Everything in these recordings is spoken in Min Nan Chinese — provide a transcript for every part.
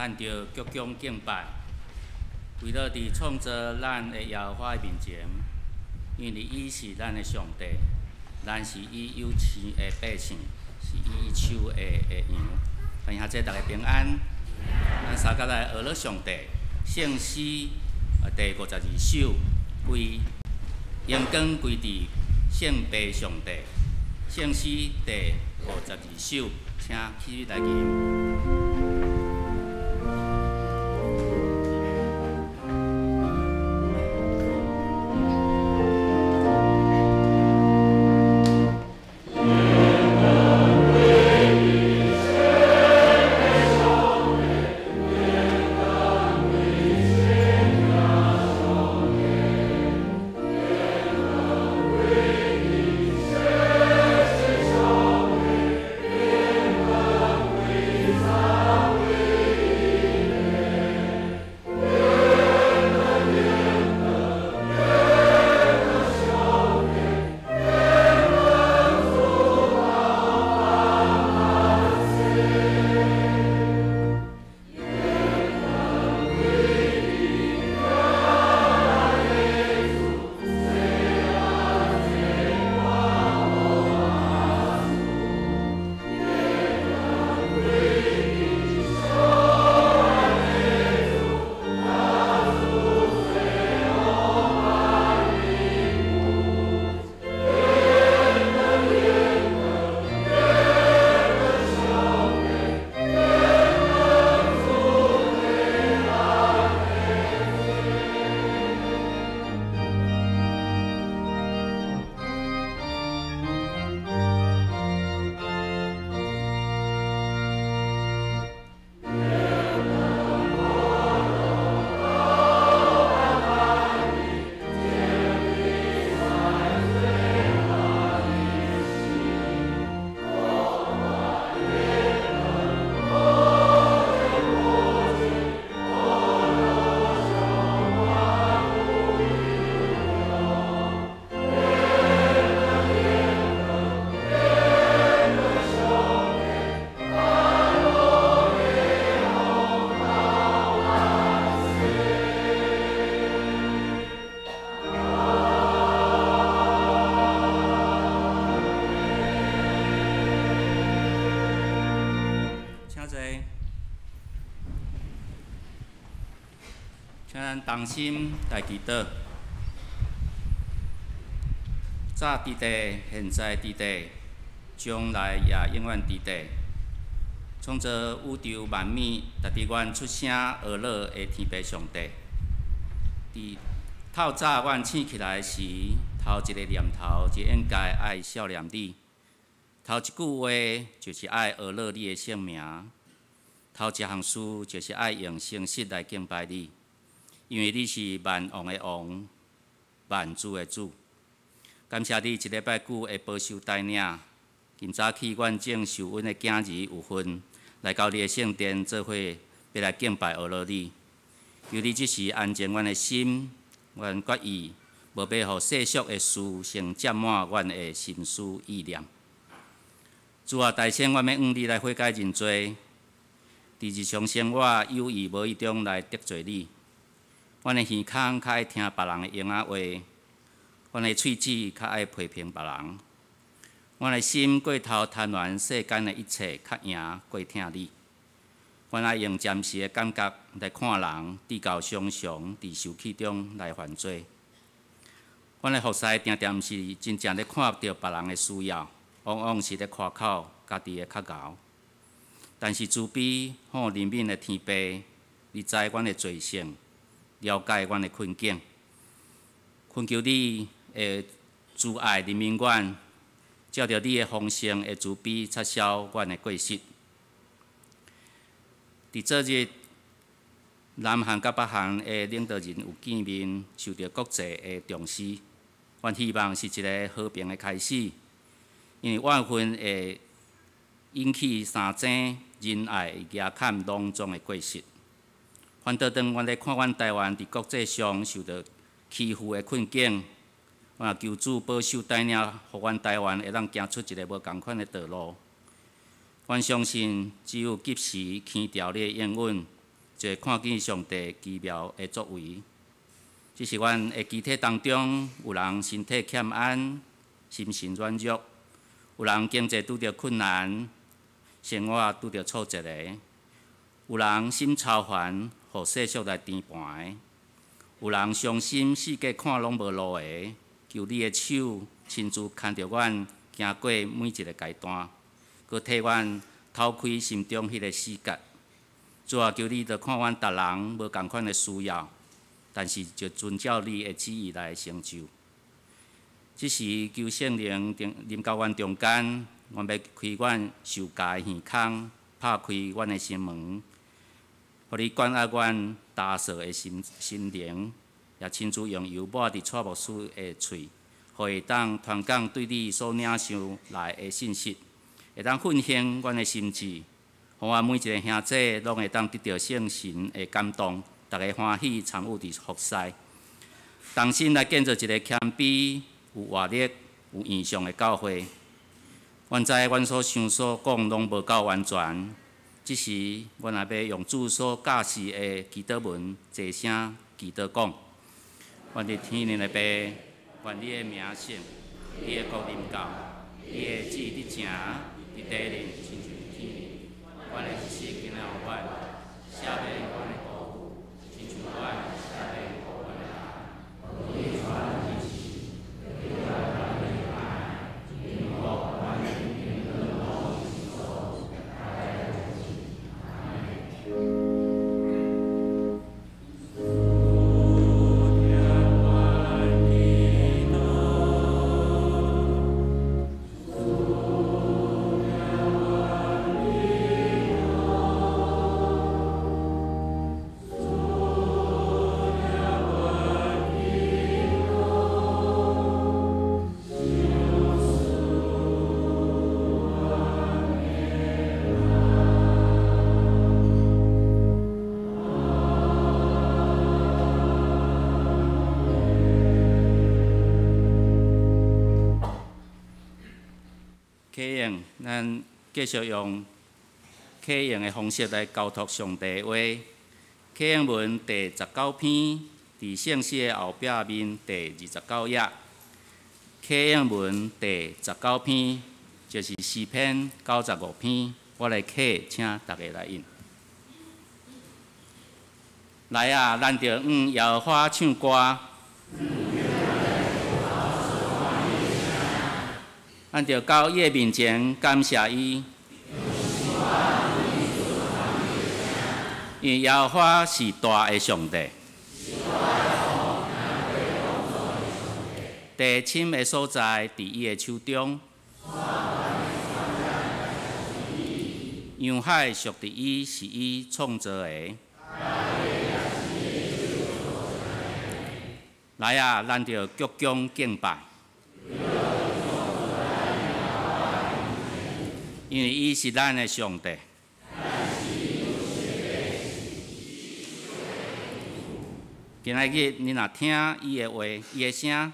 咱著鞠躬敬拜，跪落佇創造咱的耶和華面前，因為伊是咱的上帝，咱是伊有飼的百姓，是伊手的羊。歡迎遮逐家平安。咱三甲來學樂上帝聖詩第52首，歸榮光歸佇聖父上帝。聖詩第52首，請起來吟。請咱同心來祈禱。早佇地，現在佇地，將來也永遠佇地。創造宇宙萬物，值得阮出聲學樂的天父上帝。佇透早阮醒起來時，頭一个念頭就應該愛數念你；頭一句話就是愛學樂你的聖名；頭一項事就是愛用誠實來敬拜你。因為你是萬王的王，萬主的主。感謝你這禮拜久的保守帶領。今早起，阮正受阮的囝兒有份來到你的聖殿做伙，欲來敬拜學樂你。求你這時安靜阮的心，阮決意無欲予世俗的事先佔滿阮的心思意念。主啊，代先阮欲向你來悔改認罪，佇日常生活有意無意中來得罪你。阮的耳孔較愛聽別人的閒仔話，阮的喙齒較愛批評別人，阮的心過頭貪戀世間的一切，較贏過疼你。阮愛用暫時的感覺來看人，至到常常佇受氣中來犯罪。阮的服侍定定毋是真正咧看著別人的需要，往往是咧誇口家己的較𠢕。但是慈悲好憐憫的天父，你知阮的罪性，了解阮的困境，懇求你的慈愛憐憫阮，照著你的豐盛的慈悲擦消阮的過失。佇昨日，南韓佮北韓的領導人有見面，受著國際的重視。阮希望是一个和平的開始，因為怨恨會引起三爭，仁愛會遮蓋攏總的過失。反倒當阮咧看阮台灣佇國際上受著欺負的困境，我求主保守帶領，予阮台灣會當行出一个無仝款的道路。阮相信，只有及時牽牢你的應允，就會看見上帝奇妙的作為。只是阮的肢體當中，有人身體欠安，心神軟弱；有人經濟拄著困難，生活拄著挫折的；有人心操煩，予世俗來纏盤的；有人傷心，四界看攏無路的。求你的手親自牽著阮行過每一个階段，閣替阮透開心中彼个死結。主啊，求你著看阮逐人無仝款的需要，但是就遵照你的旨意來成就。這時求聖靈臨到阮中間，阮欲開阮受教的耳孔，拍開阮的心門，予你管壓阮焦燥的心心靈，也親自用油抹佇蔡牧師的喙，予伊會當傳講對你所領受來的信息，會當奮興阮的心志，予阮每一个兄弟攏會當得著聖神的感動，逐家歡喜參與佇服侍，同心來建造一个謙卑、有活力、有異象的教會。阮知阮所想所講攏無夠完全，這時阮也欲用主所教示的祈禱文，齊聲祈禱講：阮佇天頂的父，願你的名聖，你的國臨到，你的旨意佇成，佇地裡親像佇天頂。阮的一食今仔予阮，赦免阮的過誤，親像阮赦免過阮的人。啟應，咱繼續用啟應的方式來交託上帝的話。啟應文第19篇，佇聖詩的後壁面第29頁。啟應文第十九篇，就是詩篇95篇。我來啟，請大家來應。來啊，咱著向耶和華唱歌。咱著到伊的面前感謝伊，因為耶和華是大的上帝，地深的所在佇伊的手中，洋海屬佇伊，是伊創造的。來啊，咱著鞠躬敬拜。因為伊是咱的上帝。今仔日你若聽伊的話，伊的聲，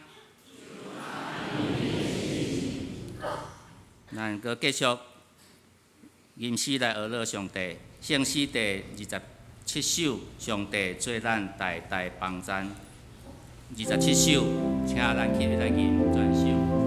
咱閣繼續吟詩來學樂上帝。聖詩第27首，上帝做咱大大幫贊。27首，請咱起來吟全首。上帝。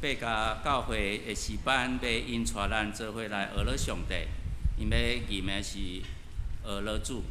八家教會的詩班欲𪜶帶咱做伙來學樂上帝，𪜶欲吟的是學樂主。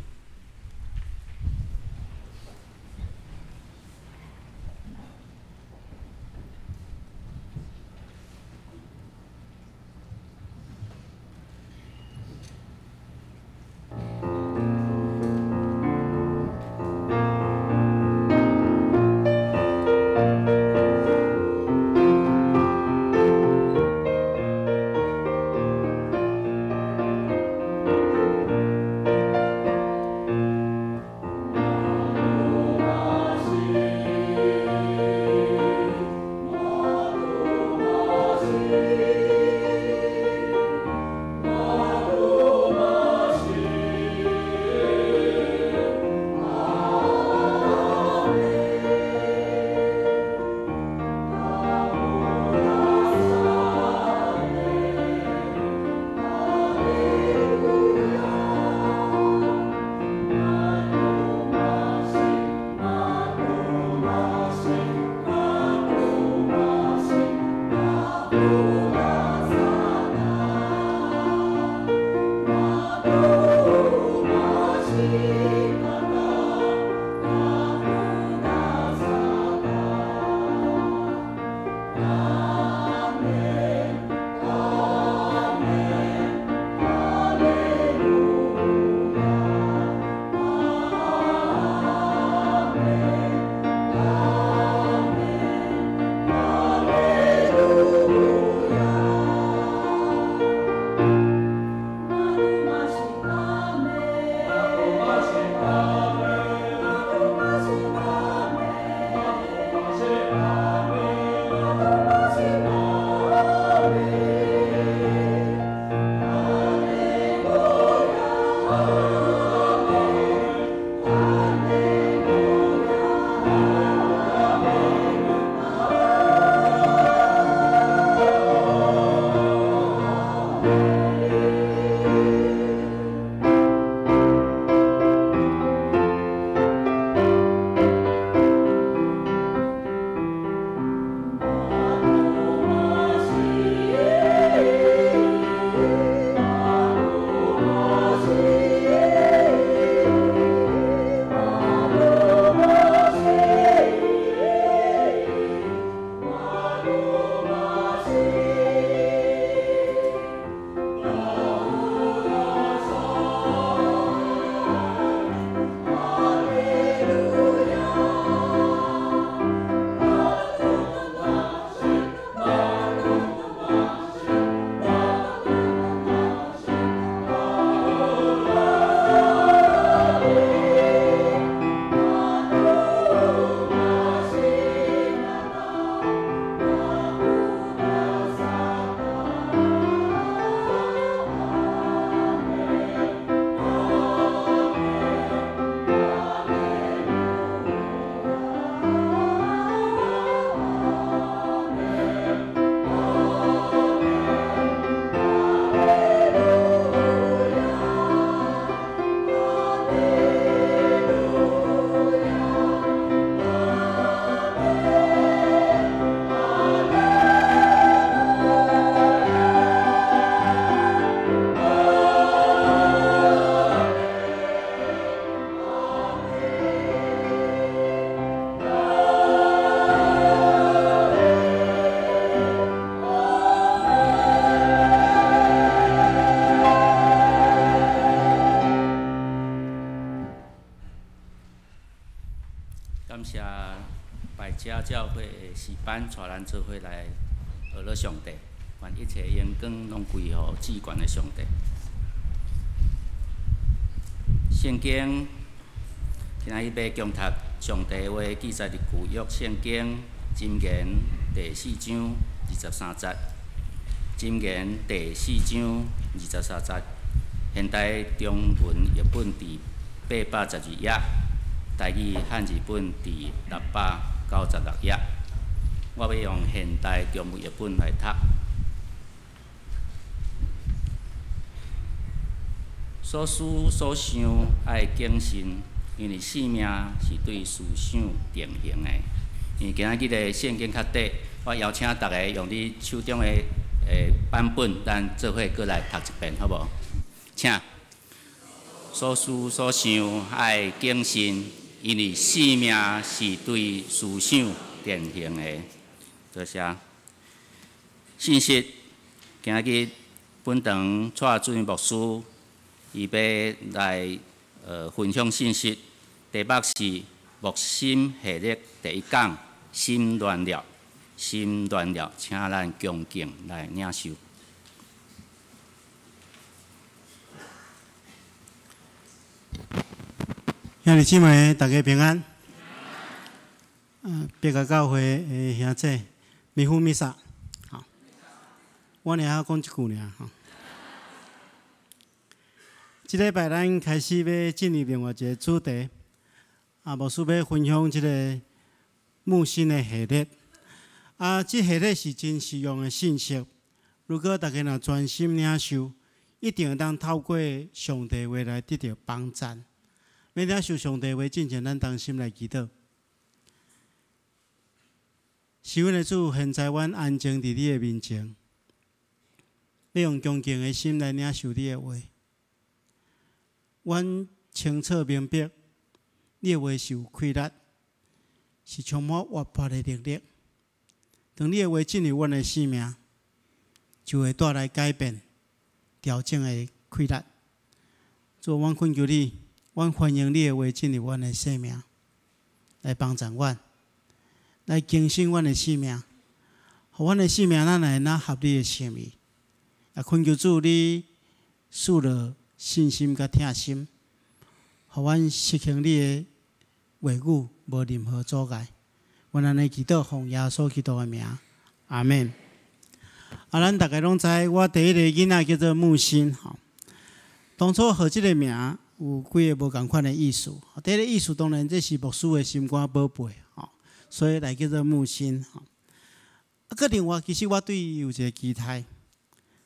感謝百家教會的詩班帶咱做伙來學樂上帝，願一切榮光攏歸予至懸的上帝。聖經今仔日欲恭讀上帝話記載佇舊約聖經箴言第四章二十三節。箴言第四章二十三節，現代中文譯本佇812頁，台語漢字本佇696頁。我欲用現代中文譯本來讀。所思所想愛謹慎，因為性命是對思想定型的。因為今仔日的聖經較短，我邀請逐家用你手中的版本，咱做伙閣來讀一遍，好無？請。所思所想愛謹慎，因為性命是對思想定型的。多謝。信息今日本堂蔡主任牧師伊欲來分享信息，題目是牧心系列第一講，心亂了，心亂了，請咱恭敬來領受。兄弟姊妹，大家平安。別個教會的兄弟，美好彌撒。好，我爾曉講一句爾吼。這禮拜咱開始欲進入另外一個主題，牧師欲分享這個牧心的系列。這系列是真實用的信息。如果大家若專心領受，一定會當透過上帝話來得著幫助。欲領受上帝話進前，咱同心來祈禱。是阮的主，現在阮安靜佇你的面前，欲用恭敬的心來領受你的話。阮清楚明白，你的話是有氣力，是充滿活潑的能力。當你的話進入阮的生命，就會帶來改變、調整的氣力。主，阮懇求你，阮歡迎你的話進入阮的生命，來幫助阮，來更新阮的生命，予阮的生命咱會當合你的心意。也懇求主，你賜予信心佮疼心，予阮實行你的話語，無任何阻礙。阮按呢祈禱，奉耶穌基督的名，阿們。咱逐家攏知，我第一個囡仔叫做牧心吼。當初號這個名有幾个無仝款的意思。第一個意思當然這是牧師的心肝寶貝吼，所以來叫做牧心吼。閣另外，其實我對伊有一個期待，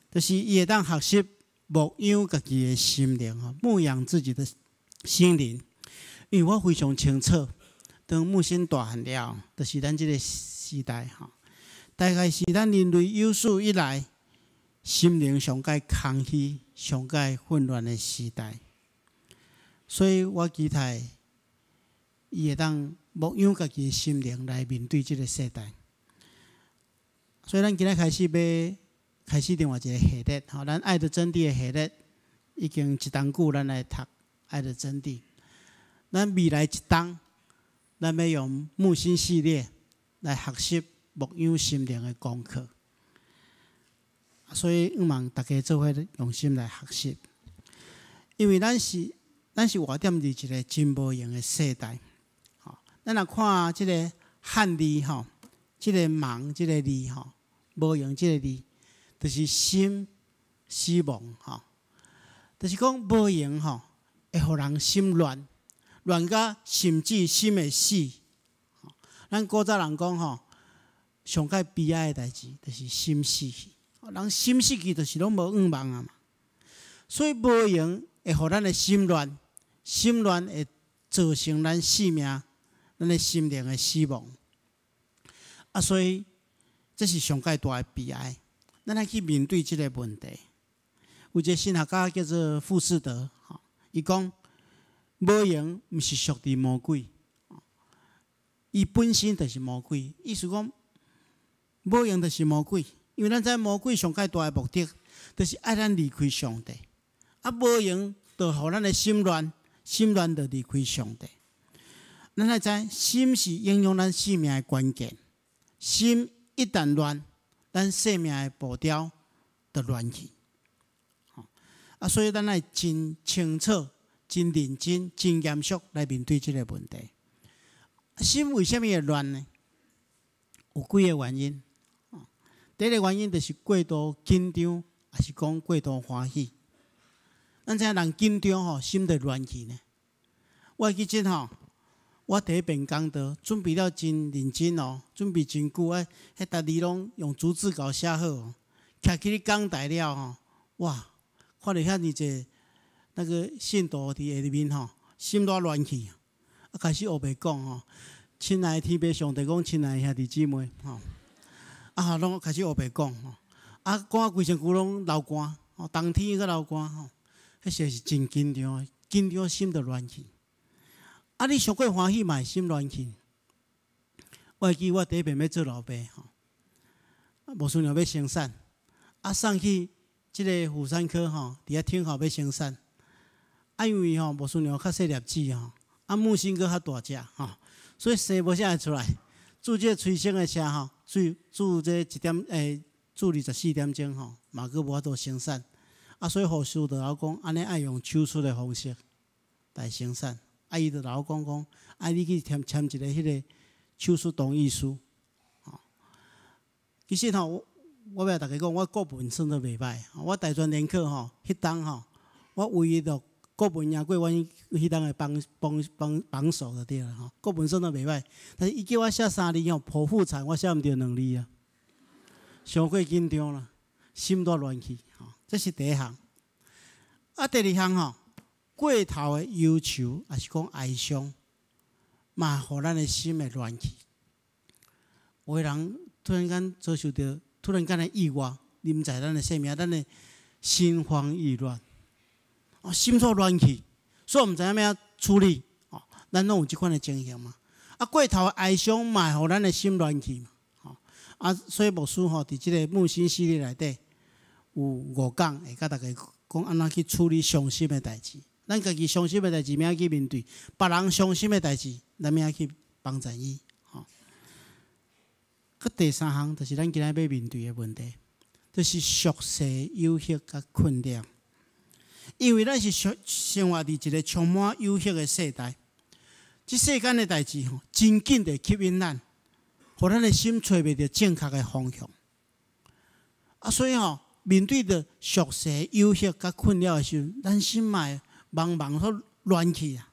就是伊會當學習牧養家己的心靈吼，牧養自己的心靈。因為我非常清楚，當牧心大漢了，就是咱這個時代吼，大概是咱人類有史以來心靈上蓋空虛、上蓋混亂的時代。所以我期待伊會當牧養家己的心靈來面對這個世代。所以咱今仔開始欲開始另外一個系列，吼，咱愛的真諦的系列已經一冬久，咱來讀愛的真諦。咱未來一冬，咱欲用牧心系列來學習牧養心靈的功課。所以，向望大家做伙用心來學習，因為咱是活踮佇一個真無閒的世代。吼，咱若看這個漢字吼，這個忙這個字吼，無閒這個字，就是心死亡吼，就是講無閒吼，會予人心亂，亂甲甚至心會死。咱古早人講吼，上蓋悲哀的代誌，就是心死去。人心死去，就是攏無願望啊嘛。所以無閒會予咱的心亂，心亂會造成咱性命、咱的心靈的死亡。所以這是上蓋大的悲哀。咱愛去面對這個問題。有一個神學家叫做富士德，吼，伊講無閒毋是屬佇魔鬼，伊本身就是魔鬼。意思講無閒就是魔鬼，因為咱知魔鬼上蓋大的目的，就是愛咱離開上帝。無閒就予咱的心亂，心亂就離開上帝。咱愛知，心是影響咱生命的關鍵。心一旦亂，咱生命的步調就亂去。所以咱愛真清楚、真認真、真嚴肅來面對這個問題。心為啥物會亂呢？有幾個原因。第一個原因就是過度緊張，抑是講過度歡喜。咱知影人緊張吼，心就亂去呢。我會記得吼，我佇咧邊講道，準備了真認真哦，準備真久，彼逐字攏用逐字稿寫好哦。徛起咧講台了吼，哇！看著遐爾濟那個信徒佇下面吼，心都亂去，開始烏白講吼。親愛的天父上帝講，親愛的兄弟姊妹吼，啊，攏開始烏白講吼，啊，講啊規身軀攏流汗，吼，冬天閣流汗吼，彼時是真緊張，緊張心就亂去。啊，你傷過歡喜嘛會心亂去。我會記我第一遍欲做老爸吼，牧師娘欲生產，啊送去這个婦產科吼，佇遐等候欲生產。啊，因為吼牧師娘較細粒子吼，啊母親閣較大隻吼，所以生無啥會出來。注這催生的車吼，注注這一點欸，注24點鐘吼，嘛閣無法度生產。啊，所以護士就共我講，按呢愛用手術的方式來生產。啊，伊就共我講講，啊，你去簽簽一个彼个手術同意書。吼，其實吼，我欲共大家講，我國文算得袂䆀。我大專聯考吼，彼冬吼，我唯一就國文贏過阮彼冬的榜榜榜榜首就對啦吼。國文算得袂䆀，但是伊叫我寫三字吼，剖腹產，我寫毋著兩字啊，傷過緊張啦，心都亂去吼。這是第一項。啊，第二項吼，過頭的憂愁，抑是講哀傷，嘛予咱的心會亂去。有的人突然間遭受著突然間的意外，臨在咱的生命，咱的心慌意亂，哦，心煞亂去，所以毋知影欲按怎處理，哦，咱攏有這款的情形嘛。啊，過頭的哀傷嘛會予咱的心亂去嘛，吼。啊，所以牧師吼，佇這个木星系列內底有五講，會共大家講按怎去處理傷心的代誌。咱家己傷心的代誌，欲按怎去面對；別人傷心的代誌，咱欲按怎去幫助伊。吼。閣第三項，就是咱今仔欲面對的問題，就是俗世誘惑佮困擾。因為咱是生生活佇一个充滿誘惑的世代，這世間的代誌吼，真緊會吸引咱，予咱的心揣袂著正確的方向。啊，所以吼，面對著俗世誘惑佮困擾的時陣，咱心嘛會茫茫煞亂去啊！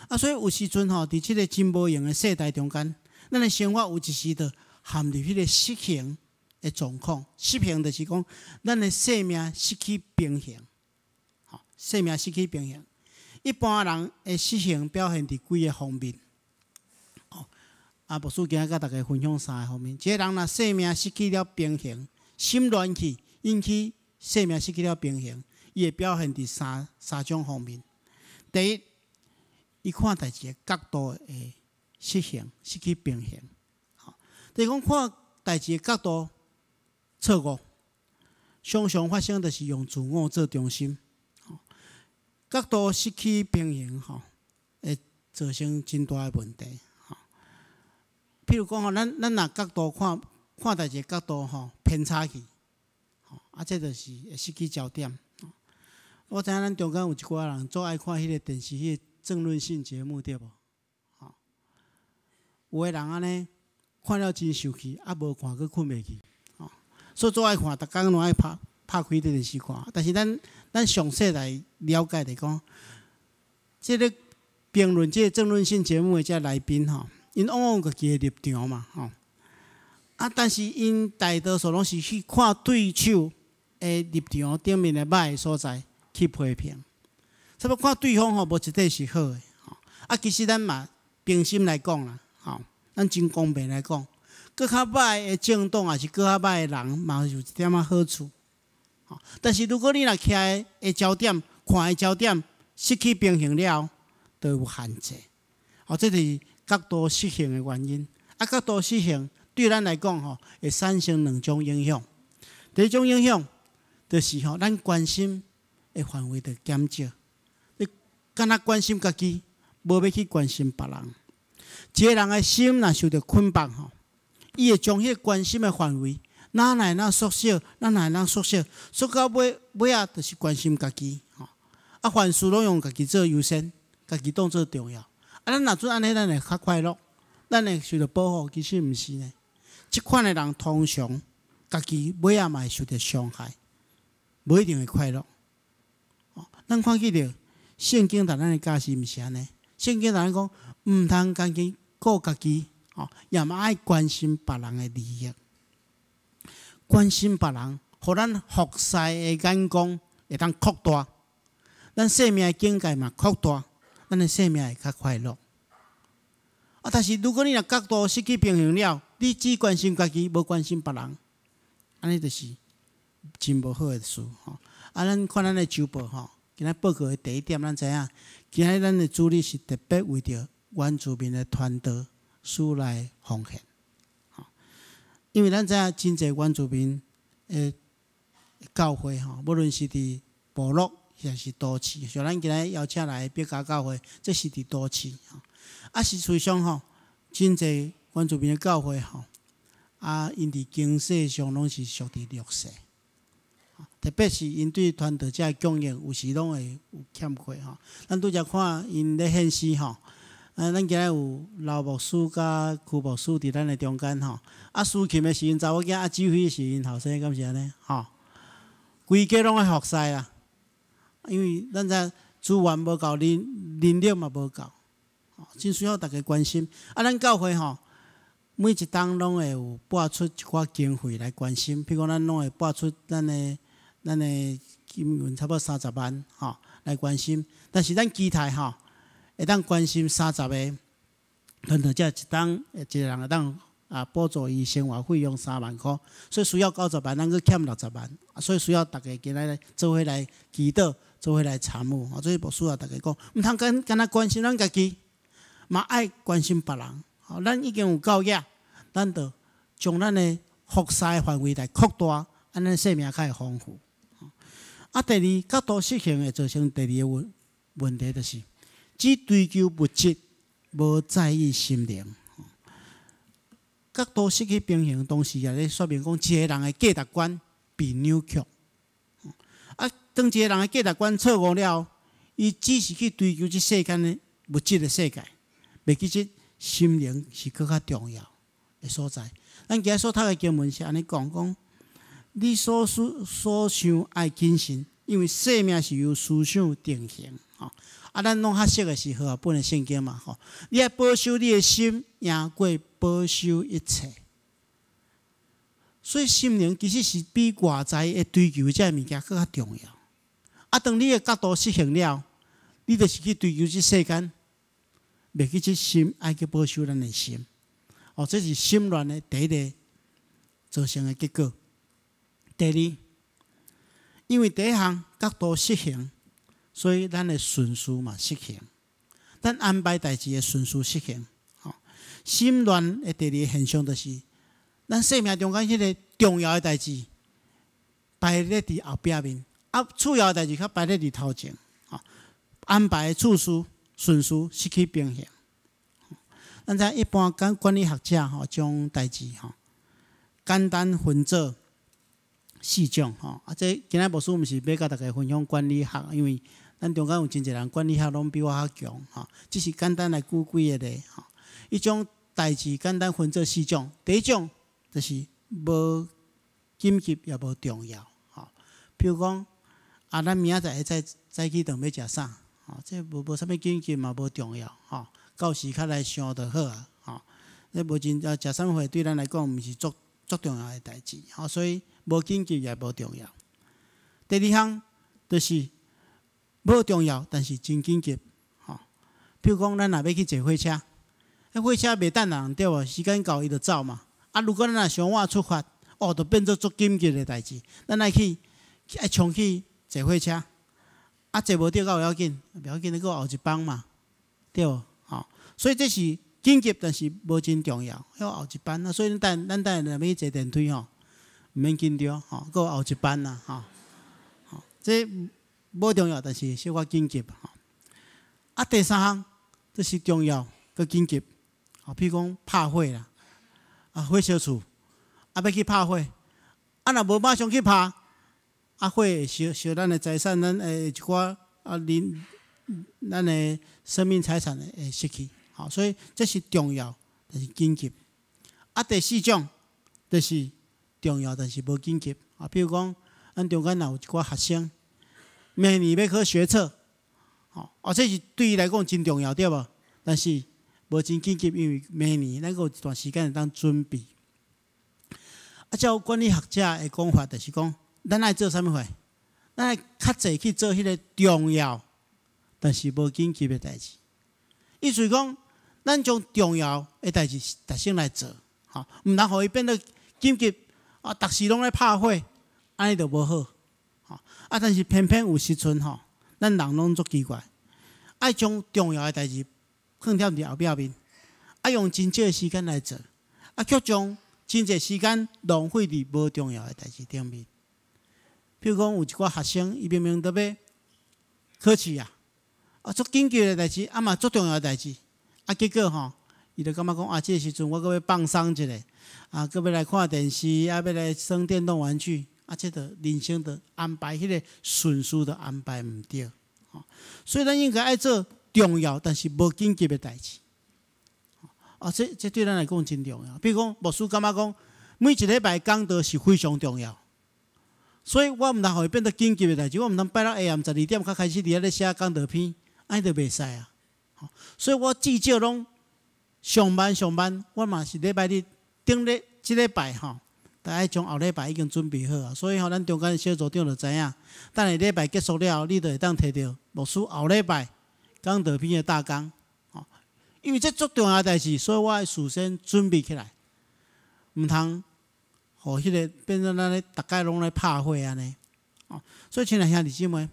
啊，所以有時陣吼，佇這个真無閒的世代中間，咱的生活有一時就陷入彼个失衡的狀況。失衡就是講，咱的生命失去平衡，吼，生命失去平衡。一般人的失衡表現佇幾个方面。哦，啊，牧師今仔共大家分享三个方面。一个人若生命失去了平衡，心亂去，引起生命失去了平衡，伊會表現佇三三種方面。第一，伊看代誌的角度會失衡，失去平衡。吼，就是講看代誌的角度錯誤，常常發生就是用自我做中心。角度失去平衡，吼，會造成真大的問題。吼，譬如講吼，咱咱若角度看看代誌的角度吼偏差去，吼，啊，這就是會失去焦點。我知影咱中間有一寡人足愛看彼个電視彼个政論性節目，對無？吼，有的人按呢看了真受氣，啊無看閣睏袂去，吼，所以足愛看，逐工攏愛拍拍開這電視看。但是咱咱詳細來了解來講，這个評論這个政論性節目的這來賓吼，𪜶往往有家己的立場嘛，吼。啊，但是𪜶大多數攏是去看對手的立場頂面的䆀的所在去批評，差不多看對方吼無一塊是好的，吼。啊，其實咱嘛平心來講啦，吼，咱真公平來講，閣較䆀的政黨，抑是閣較䆀的人，嘛有一點仔好處。吼，但是如果你若徛的焦點，看的焦點失去平衡了，就有限制。哦，這就是角度失衡的原因。啊，角度失衡對咱來講吼，會產生兩種影響。第一種影響就是吼，咱關心的範圍就減少。你干焦關心家己，無欲去關心別人。一个人的心若受著捆綁吼，伊會將彼个關心的範圍，哪來哪縮小，哪來哪縮小，縮到尾尾仔，就是關心家己吼。啊，凡事攏用家己做優先，家己當做重要。啊，咱若準按呢，咱會較快樂，咱會受著保護，其實毋是呢。這款的人通常家己尾仔嘛會受著傷害，無一定會快樂。咱看見著聖經予咱的教示毋是按呢？聖經共咱講，毋通干焦顧家己，吼，也嘛愛關心別人的利益，關心別人，予咱服侍的眼光會當擴大，咱生命的境界嘛擴大，咱的生命會較快樂。啊，但是如果你若角度失去平衡了，你只關心家己，無關心別人，按呢就是真無好的事吼。啊，咱看咱的週報吼，今仔報告的第一點，咱知影，今仔咱的主日是特別為著原住民的傳道師來奉獻。吼，因為咱知影真濟原住民的教會吼，無論是佇部落抑是都市，像咱今仔邀請來的別家教會，這是佇都市吼。啊，實際上吼，真濟原住民的教會吼，啊，𪜶佇經濟上攏是屬佇弱勢，特別是𪜶對傳道者的供應，有時攏會有欠缺吼。咱拄才看𪜶咧獻詩吼，啊，咱今仔有劉牧師佮邱牧師佇咱的中間吼。啊，司琴的是𪜶查某囝，啊，指揮是𪜶後生，敢是按呢？吼，規家攏愛服侍啦，因為咱知資源無夠，人力嘛無夠，真需要大家關心。啊，咱教會吼，每一冬攏會有撥出一寡經費來關心，譬如講，咱攏會撥出咱的金銀差不多30萬吼來關心。但是咱期待吼，會當關心30個傳道者，一冬一個人會當啊補助伊生活費用3萬箍，所以需要90萬，咱閣欠60萬，所以需要大家今仔日做伙來祈禱，做伙來參與。所以牧師也逐家講，毋通干焦關心咱家己，嘛愛關心別人。吼，咱已經有夠額，咱就將咱的服侍範圍來擴大，按呢生命較會豐富。啊，第二角度失衡會造成第二个問題，就是只追求物質，無在意心靈。角度失去平衡，同時也咧說明講，一個人的價值觀被扭曲。啊，當一個人的價值觀錯誤了，伊只是去追求這世間的物質的世界，袂記得心靈是閣較重要的所在。咱今日所讀的經文是按呢講，講你所思所想愛謹慎，因為生命是由思想定型。吼，啊，咱攏較熟的是和合本的聖經嘛，吼。你愛保守你的心，贏過保守一切。所以心靈其實是比外在的追求這个物件閣較重要。啊，當你的角度失衡了，你就是去追求這世間，袂記這心愛去保守咱的心。哦，這是心亂的第一个造成的結果。第二，因為第一項角度失衡，所以咱的順序嘛失衡。咱安排代誌的順序失衡。吼，心亂的第二個現象就是，咱生命中間彼个重要的代誌排咧佇後壁面，啊，次要的代誌較排咧佇頭前。吼，安排的次序順序失去平衡。咱知一般講管理學者吼，將代誌吼簡單分做四種吼。啊，這今仔牧師毋是欲共大家分享管理學，因為咱中間有真濟人管理學攏比我較強吼。只是簡單來舉幾个例吼。伊將代誌簡單分做四種，第一種就是無緊急也無重要吼。比如講，啊，咱明仔載會早早起床欲食啥？吼，這無啥物緊急嘛，無重要吼。到時較來想就好啊，吼。這無真啊，食啥物貨對咱來講毋是足足重要的代誌，吼，所以無緊急也無重要。第二項就是無重要，但是真緊急，吼。比如講，咱若欲去坐火車，彼火車袂等人對無？時間到伊就走嘛。啊，如果咱若傷晚出發，哦，就變做足緊急的代誌。咱愛去愛衝去坐火車，啊，坐無著閣有要緊，袂要緊，你閣後一班嘛，對無？吼，所以這是緊急，但是無真重要，彼後一班啊。所以咱等下若欲去坐電梯吼，毋免緊張吼，閣有後一班啦，吼。吼，這無重要，但是小可緊急吼。啊，第三項，這是重要閣緊急，吼，比如講拍火啦，啊，火燒厝，啊，欲去拍火，啊，若無馬上去拍，啊，火會燒燒咱的財產，咱的一寡啊，人咱的生命財產會失去，吼，所以這是重要，但是緊急。啊，第四種就是重要，但是無緊急。啊，比如講，咱中間若有一寡學生，明年欲考學測，吼，哦，這是對伊來講真重要，對無？但是無真緊急，因為明年咱閣有一段時間會當準備。啊，照管理學者的講法，就是講，咱愛做啥物貨？咱愛較濟去做彼个重要，但是無緊急的代誌。意思講，咱將重要的代誌特先來做，吼，毋通予伊變做緊急啊！逐時攏咧拍火，按呢就無好。吼啊！但是偏偏有時陣吼，咱人攏足奇怪，愛將重要的代誌放踮佇後壁面，愛用真少的時間來做，啊，卻將真濟時間浪費佇無重要的代誌頂面。比如講，有一寡學生，伊明明都欲考試啊，啊，足緊急的代誌，啊嘛足重要的代誌，啊，結果吼，伊就感覺講啊，這个時陣我閣欲放鬆一下，啊，閣欲來看電視，啊，欲來耍電動玩具，啊，這就人生就安排彼个順序就安排毋對，吼，所以咱應該愛做重要但是無緊急的代誌。啊，這對咱來講真重要。比如講，牧師感覺講，每一禮拜講道是非常重要，所以我毋通予伊變做緊急的代誌，我毋通拜六下暗12點才開始佇遐咧寫講道篇，按呢就袂使啊。所以我至少攏上慢上慢，我嘛是禮拜日頂咧這禮拜吼，大概將後禮拜已經準備好啊。所以吼，咱中間小組長就知影，等下禮拜結束了後，你就會當提著牧師後禮拜講道篇的大綱。因為這足重要的代誌，所以我愛事先準備起來，毋通予彼个變做咱咧逐擺攏咧拍火按呢。哦，所以親愛兄弟姊妹，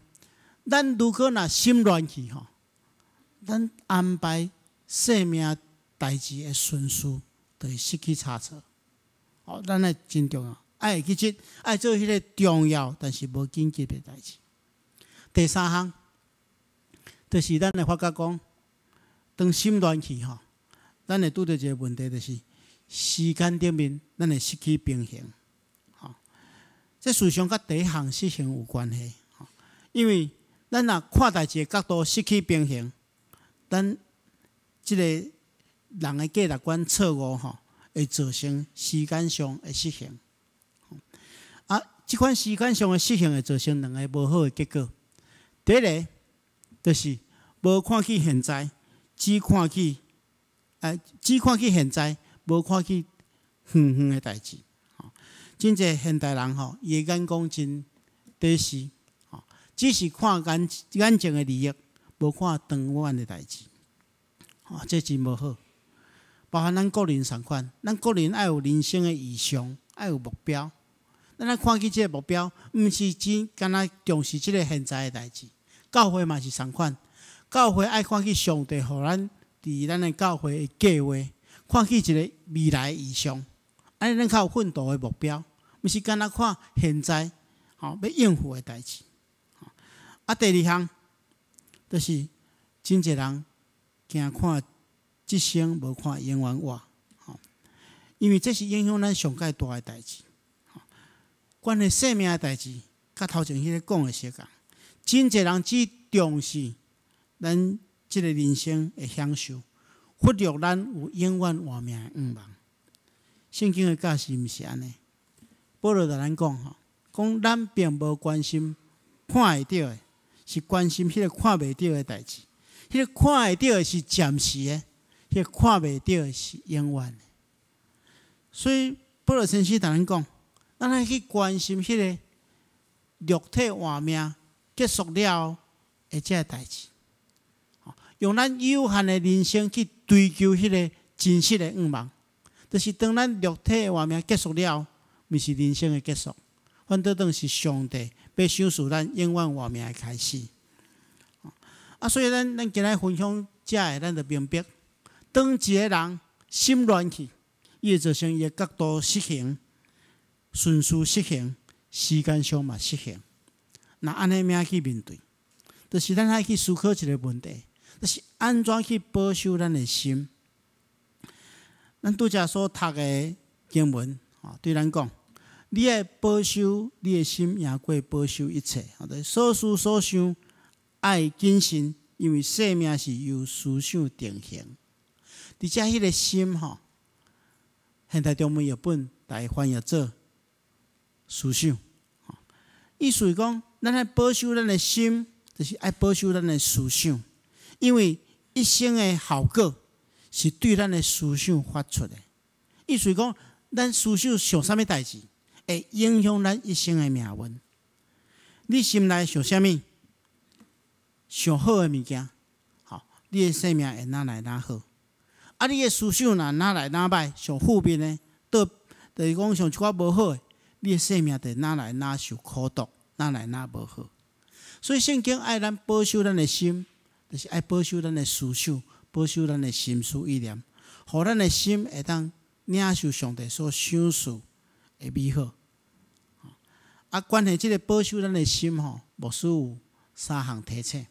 咱如果若心亂去吼，咱安排生命代誌的順序，就會失去差錯。哦，咱愛真重要，愛會記得愛做彼个重要但是無緊急的代誌。第三項，就是咱會發覺講，當心亂去吼，咱會拄著一个問題，就是時間頂面，咱會失去平衡。吼，這事實上佮第一項失衡有關係。吼，因為咱若看代誌的角度失去平衡，咱這个人的價值觀錯誤吼，會造成時間上的失衡。啊，這款時間上的失衡會造成兩个無好的結果。第一个就是無看去現在。只看去現在，無看去遠遠的代誌。吼，真濟現代人吼，伊的眼光真短視，吼，只是看眼前的利益，無看長遠的代誌。吼，這真無好。包含咱個人仝款，咱個人愛有人生的異象，愛有目標。咱愛看去這个目標，毋是只干焦重視這个現在的代誌。教會嘛是仝款。教會愛看去上帝予咱佇咱的教會的計劃，看去一个未來異象，按呢咱較有奮鬥的目標，毋是干焦看現在吼欲應付的代誌。啊，第二項就是真濟人驚看這生無看永遠活，吼，因為這是影響咱上蓋大的代誌。關係生命的代誌，佮頭前彼个講的相仝。真濟人只重視咱這个人生的享受，忽略咱有永遠活命的願望。聖經的教示毋是按呢。保羅共咱講吼，講咱並無關心看會著的，是關心彼个看袂著的代誌。彼个看會著的是暫時的，彼个看袂著的是永遠的。所以保羅先生共咱講，咱愛去關心彼个肉體活命結束了後的這个代誌。用咱有限的人生去追求彼个真實的願望，就是當咱肉體的活命結束了，毋是人生的結束，反倒轉是上帝欲賞賜咱永遠活命的開始。啊，所以咱今仔分享這个，咱就明白，當一个人心亂去，伊會造成伊的角度失衡、順序失衡、時間上嘛失衡。若按呢物去面對，就是咱愛去思考一个問題。就是按怎去保守咱的心？咱拄才所讀的經文，吼，對咱講，你愛保守你的心，贏過保守一切。所思所想愛謹慎，因為生命是由思想定型。佇遮彼个心，吼，現代中文譯本來翻譯做思想。意思是講，咱愛保守咱的心，就是愛保守咱的思想。因為一生的效果是對咱的思想發出的。意思是講，咱思想想啥物代誌，會影響咱一生的命運。你心內想啥物？想好的物件，吼，你的生命會愈來愈好。啊，你的思想若愈來愈䆀，想負面的，倒，就是講想一寡無好的，你的生命就愈來愈受苦毒，愈來愈無好。所以聖經愛咱保守咱的心，就是愛保守咱的思想，保守咱的心思意念，予咱的心會當領受上帝所賞賜的美好。啊，關係這个保守咱的心吼，牧師有三項提醒。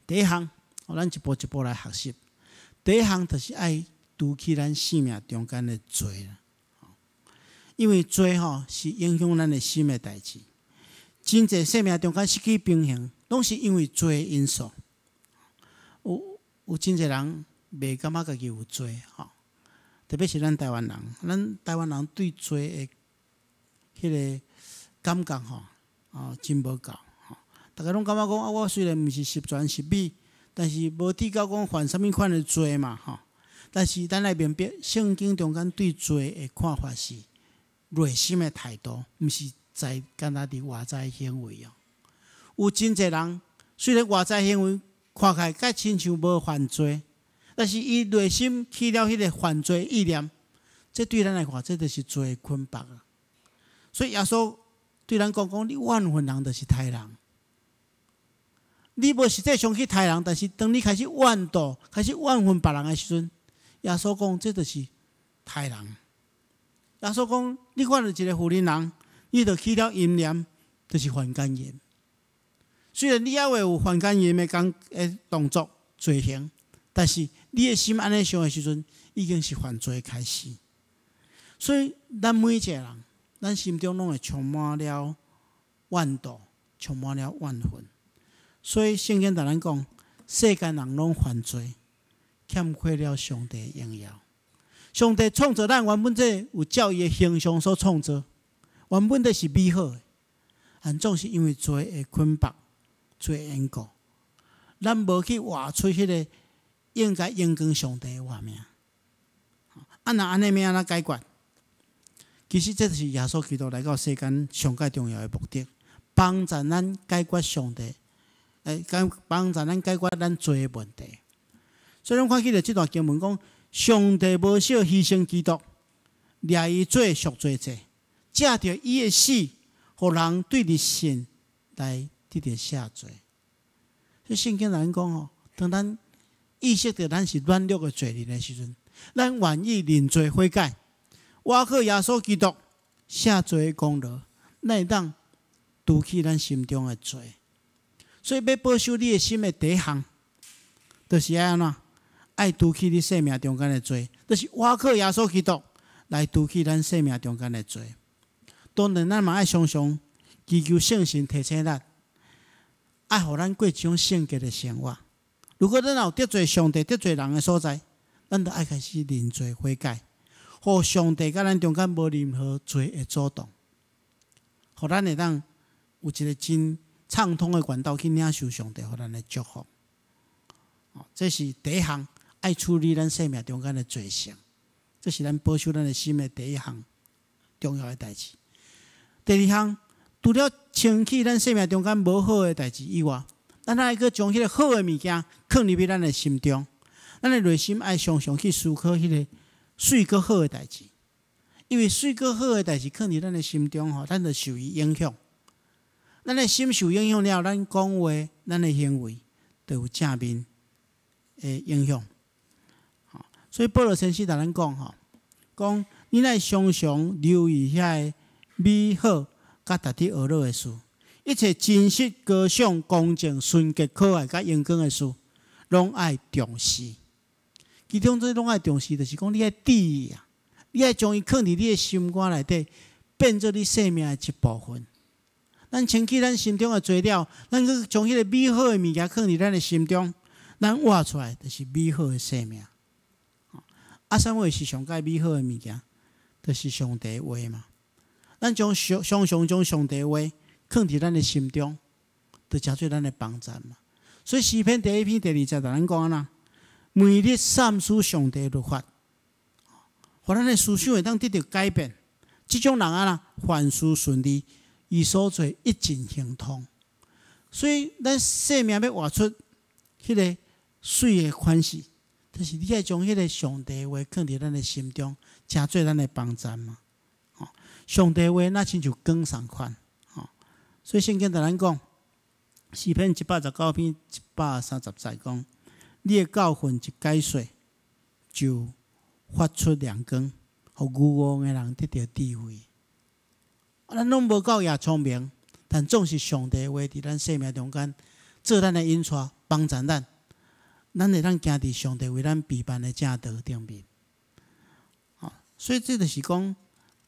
第一項，咱一步一步來學習。第一項就是愛除去咱生命中間的罪啦，因為罪吼是影響咱的心的代誌。真濟生命中間失去平衡，攏是因為罪的因素。有真濟人袂感覺家己有罪吼，特別是咱台灣人，咱台灣人對罪的彼个感覺吼，哦，真無夠吼。逐家攏感覺講啊，我雖然毋是十全十美，但是無至到講犯啥物款的罪嘛吼。但是咱愛明白，聖經中間對罪的看法是內心的態度，毋是在干焦佇外在行為哦。有真濟人雖然外在行為看起來敢親像無犯罪，但是伊內心起了彼个犯罪意念，這對咱來看，這就是罪的捆綁啊。所以耶穌對咱講講，你怨恨人就是刣人。你無實際上去刣人，但是當你開始怨妒、開始怨恨別人的時陣，耶穌講這就是刣人。耶穌講，你看著一个婦人人，你就起了淫念，就是犯姦淫。雖然你猶未有犯姦淫的工的動作罪行，但是你的心按呢想的時陣，已經是犯罪的開始。所以，咱每一个人，咱心中攏會充滿了怨妒，充滿了怨恨。所以聖經共咱講，世間人攏犯罪，欠缺了上帝的榮耀。上帝創造咱原本這有照伊的形象所創造，原本這是美好的，但總是因為罪的捆綁、罪的緣故，咱無去活出彼个應該榮光上帝的活命。啊，若按呢欲按怎解決？其實這就是耶穌基督來到世間上蓋重要的目的，幫助咱解決上帝，幫助咱解決咱罪的問題。所以咱看起來這段經文講，上帝無惜犧牲基督，掠伊做贖罪祭，藉著伊的死，予人對著信來得著赦罪。所以聖經來講吼，當咱意識著咱是軟弱的罪人的時陣，咱願意認罪悔改，倚靠耶穌基督赦罪的功勞，咱會當除去咱心中的罪。所以欲保守你的心的第一項，就是愛按怎？愛除去你生命中間的罪，就是倚靠耶穌基督來除去咱生命中間的罪。當然，咱嘛愛常常祈求聖神提醒咱，愛予咱過一種聖潔的生活。如果咱有得罪上帝、得罪人的所在，咱就愛開始認罪悔改，予上帝佮咱中間無任何罪的阻擋，予咱會當有一个真暢通的管道去領受上帝予咱的祝福。這是第一項，愛處理咱生命中間的罪性，這是咱保守咱的心的第一項重要的代誌。第二項，除了清去咱生命中間無好的代誌以外，咱愛閣將彼个好的物件囥入去咱的心中。咱的內心愛常常去思考彼个媠閣好的代誌，因為媠閣好的代誌囥佇咱的心中吼，咱就受伊影響。咱的心受影響了，咱講話、咱的行為，就有正面的影響。所以保羅先生共咱講吼，講你若常常留意遐个美好、佮值得學樂的事，一切真實、高尚、公正、純潔、可愛、佮榮光的事，攏愛重視。其中這攏愛重視，就是講你愛注意啊，你愛將伊囥佇你的心肝內底，變做你生命的一部分。咱清去咱心中的罪了，咱閣將彼个美好的物件囥佇咱的心中，咱活出來就是美好的生命。啊，啥物是上蓋美好的物件？就是上帝的話嘛。咱將常常將上帝的話囥佇咱的心中，就成做咱的幫贊嘛。所以詩篇第一篇第二節，共咱講按怎？每日三思上帝律法，予咱的思想會當得著改變。這種人按怎？凡事順利，伊所做一盡亨通。所以咱生命欲活出彼个媠的款式，就是你愛將彼个上帝的話囥佇咱的心中，成做咱的幫贊嘛。吼，上帝話若親像光仝款，吼，所以聖經共咱講，詩篇119篇130節講，你的教訓一解說，就發出亮光，予愚戇的人得著智慧。咱攏無夠也聰明，但總是上帝話佇咱生命中間做咱的引帶，幫助咱，咱會當行佇上帝為咱備辦的正道頂面。吼，所以這就是講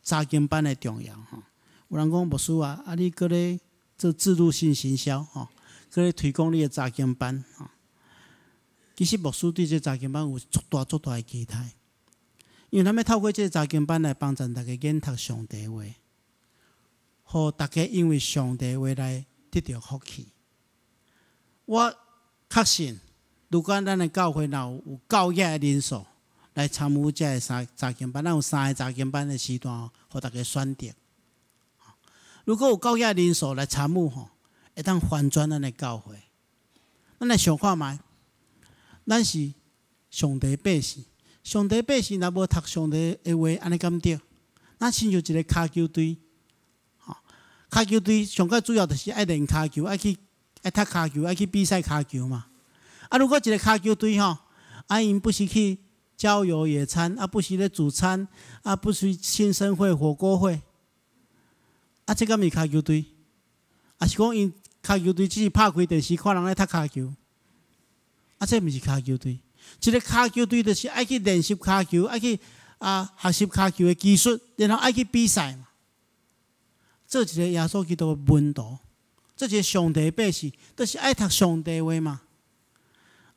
查經班的重要吼。有人講牧師啊，啊你閣咧做置入性行銷吼，閣咧推廣你的查經班吼。其實牧師對這查經班有足大足大的期待，因為咱欲透過這个查經班來幫助大家研讀上帝話，予大家因為上帝話來得著福氣。我確信，如果咱的教會若有夠額的人數來參與這个三查經班，咱有三个查經班的時段，予大家選擇。如果有夠額的人數來參與吼，會當翻轉咱的教會。咱來想看覓，咱是上帝百姓，上帝百姓若無讀上帝的話，按呢敢對？咱親像一个跤球隊，吼，跤球隊上較主要就是愛練跤球，愛去愛踢跤球，愛去比賽跤球嘛。啊，如果一个跤球隊吼，啊，𪜶不時去郊遊野餐，啊，不時咧煮餐，啊，不時慶生會、火鍋會，啊，這敢是跤球隊？抑是講𪜶跤球隊只是拍開電視看人咧踢跤球？啊，這毋是跤球隊。一个跤球隊就是愛去練習跤球，愛去啊學習跤球的技術，然後愛去比賽嘛。做一个耶穌基督的門徒，做一个上帝百姓，就是愛讀上帝話嘛。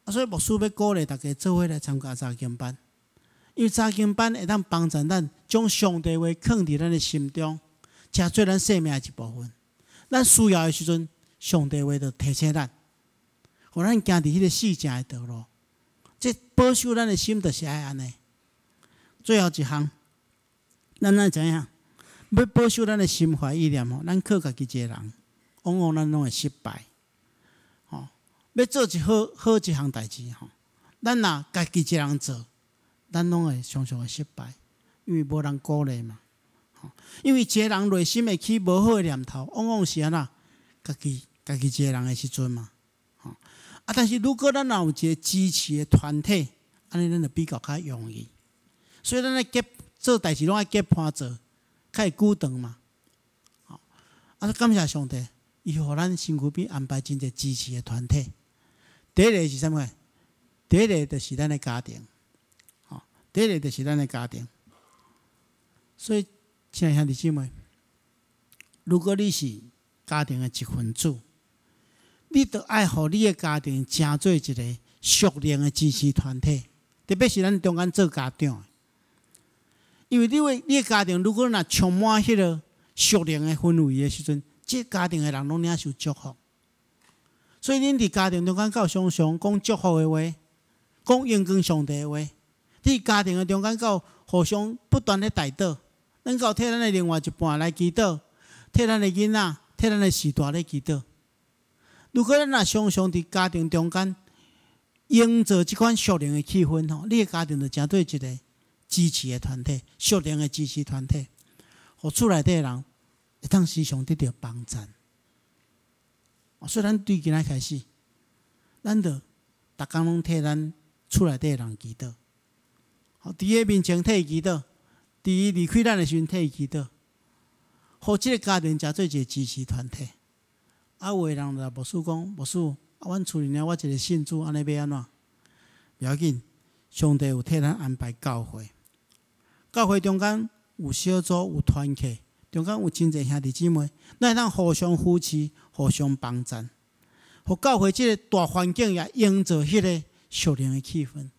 啊，所以牧師欲鼓勵大家做伙來參加查經班，因為查經班會當幫助咱將上帝話囥佇咱的心中，成做咱生命的一部分。咱需要的時陣，上帝話就提醒咱，予咱行佇彼个四正的道路。這保守咱的心，就是愛按呢。最後一項，咱愛知影，欲保守咱的心懷意念吼，咱靠家己一个人，往往咱攏會失敗。吼，欲做一好好一項代誌吼，咱若家己一個人做，咱攏會常常會失敗，因為無人鼓勵嘛。吼，因為一個人內心會起無好的念頭，往往是按怎？家己家己一個人的時陣嘛。吼，啊，但是如果咱若有一個支持的團體，按呢咱就比較較容易。所以咱咧結做代誌攏愛結伴做，較會久長嘛。吼，啊，感謝上帝，伊予咱身軀邊安排真濟支持的團體。第一个是啥物？第一个就是咱的家庭，吼，第一个就是咱的家庭。所以，親愛兄弟姊妹，如果你是家庭的一份子，你著愛予你的家庭成做一个屬靈的支持團體，特別是咱中間做家長的，因為你為你的家庭如果若充滿彼个屬靈的氛圍的時陣，這家庭的人攏領受祝福。所以，恁佇家庭中間敢有常常講祝福的話，講榮光上帝的話，佇家庭的中間敢有互相不斷咧代禱，咱敢有替咱的另外一半來祈禱，替咱的囡仔，替咱的序大咧祈禱。如果咱若常常佇家庭中間營造這款屬靈的氣氛吼，你的家庭就成做一個支持的團體，屬靈的支持團體，予厝內底的人會當時常得著幫贊。所以咱對今仔開始，咱就逐工攏替咱厝內底的人祈禱。予佇伊面前替伊祈禱，佇伊離開咱的時陣替伊祈禱，予這个家庭成做一个支持團體。啊，有的人就牧師講，牧師，啊，阮厝裡爾我一个信主，按呢欲按怎？無要緊，上帝有替咱安排教會，教會中間有小組，有團契，中間有真濟兄弟姊妹，咱會當互相扶持，互相幫贊，予教會這个大環境也營造彼個屬靈的氣氛。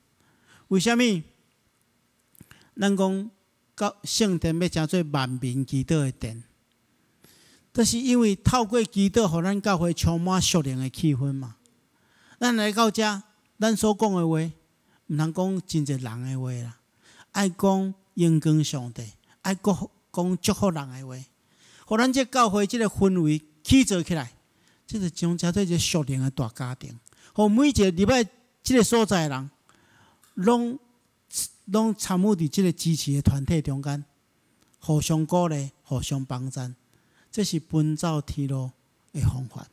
為啥物？咱講教聖殿欲成做萬民祈禱的殿，就是因為透過祈禱，予咱教會充滿屬靈的氣氛嘛。咱來到遮，咱所講的話，毋通講真濟人的話啦，愛講榮光上帝，愛講講祝福人的話，予咱這教會這个氛圍起做起來，這就將成做一个屬靈的大家庭。予每一个入來這个所在的人，攏攏參與佇這个支持的團體中間，互相鼓勵、互相幫贊，這是奔走天路的方法，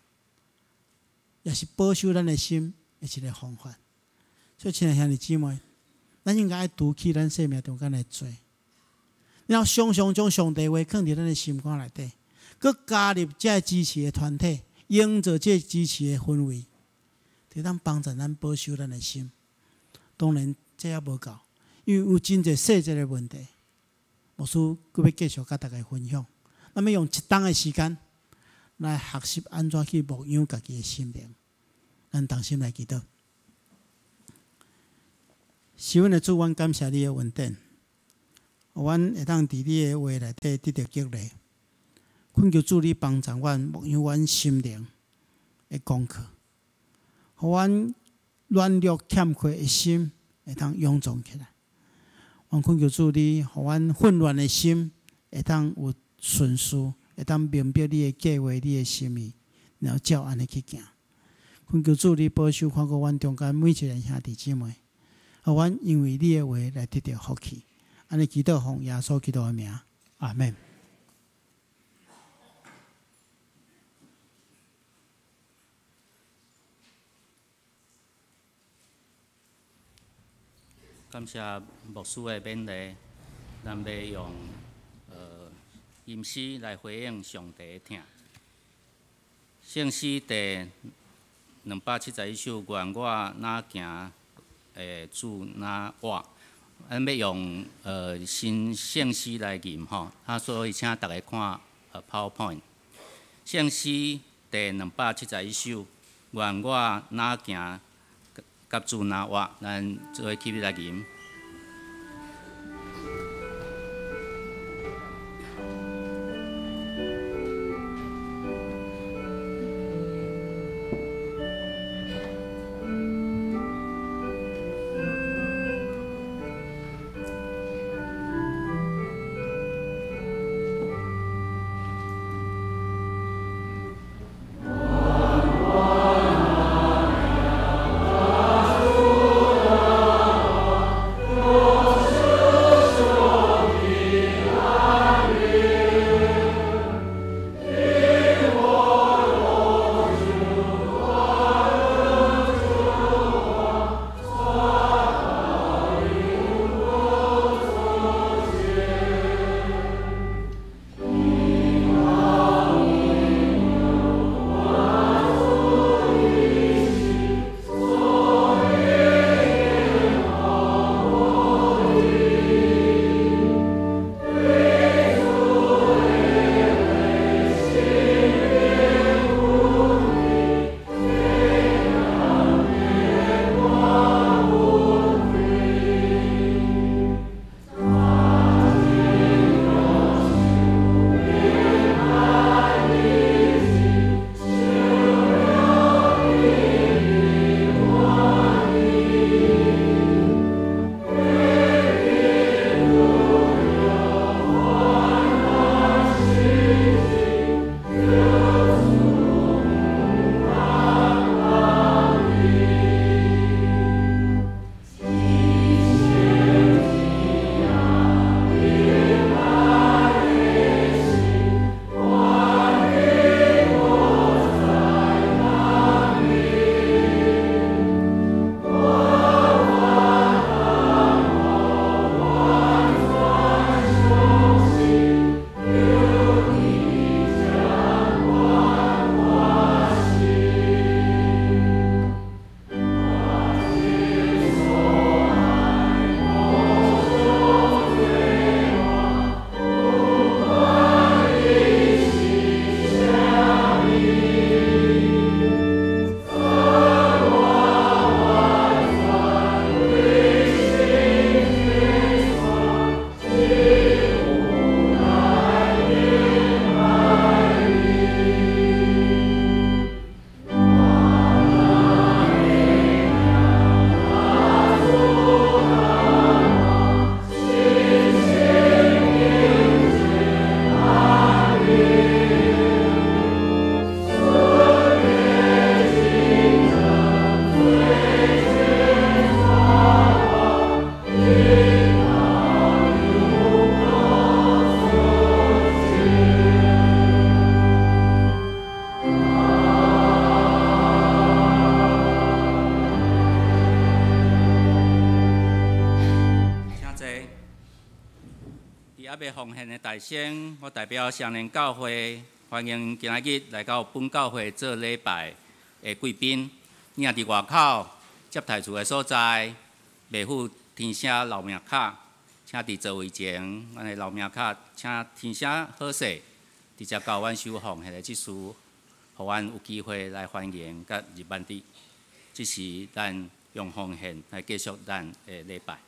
也是保守咱的心的一个方法。所以，親愛兄弟姊妹，咱應該愛除去咱生命中間的罪，然後常常將上帝話囥佇咱的心肝內底，閣加入這个支持的團體，營造這个支持的氛圍，會當幫助咱保守咱的心。當然，這猶無夠，因為有真濟細節的問題，牧師閣欲繼續佮大家分享。咱欲用一冬的時間來學習按怎去牧養家己的心靈。咱同心來祈禱。是阮的主，阮感謝你的恩典，予阮會當佇你的話內底得著激勵。懇求主你幫助阮牧養阮心靈的功課，予阮軟弱欠缺的心會當勇壯起來。阮懇求主你，予阮混亂的心會當有順序，會當明白你的計劃、你的心意，然後照按呢去行。懇求主你保守看顧阮中間每一个兄弟姊妹，予阮因為你的話來得著福氣。按呢祈禱奉耶穌基督的名，阿們。感謝牧師的勉勵，咱欲用吟詩來回應上帝的疼。聖詩第271首，願我若行的主若活，咱欲用新聖詩來吟吼，啊，所以請大家看PowerPoint。聖詩第271首，願我若行佮主若活，咱做伙起立來吟。願我奉獻的大先，我代表雙連教會歡迎今仔日來到本教會做禮拜的貴賓。你若佇外口接待處的所在，袂赴填寫留名卡，請佇座位前，阮的留名卡，請填寫好勢，直接交阮收奉獻的執事，予阮有機會來歡迎佮入班佇。這時，咱用奉獻來繼續咱的禮拜。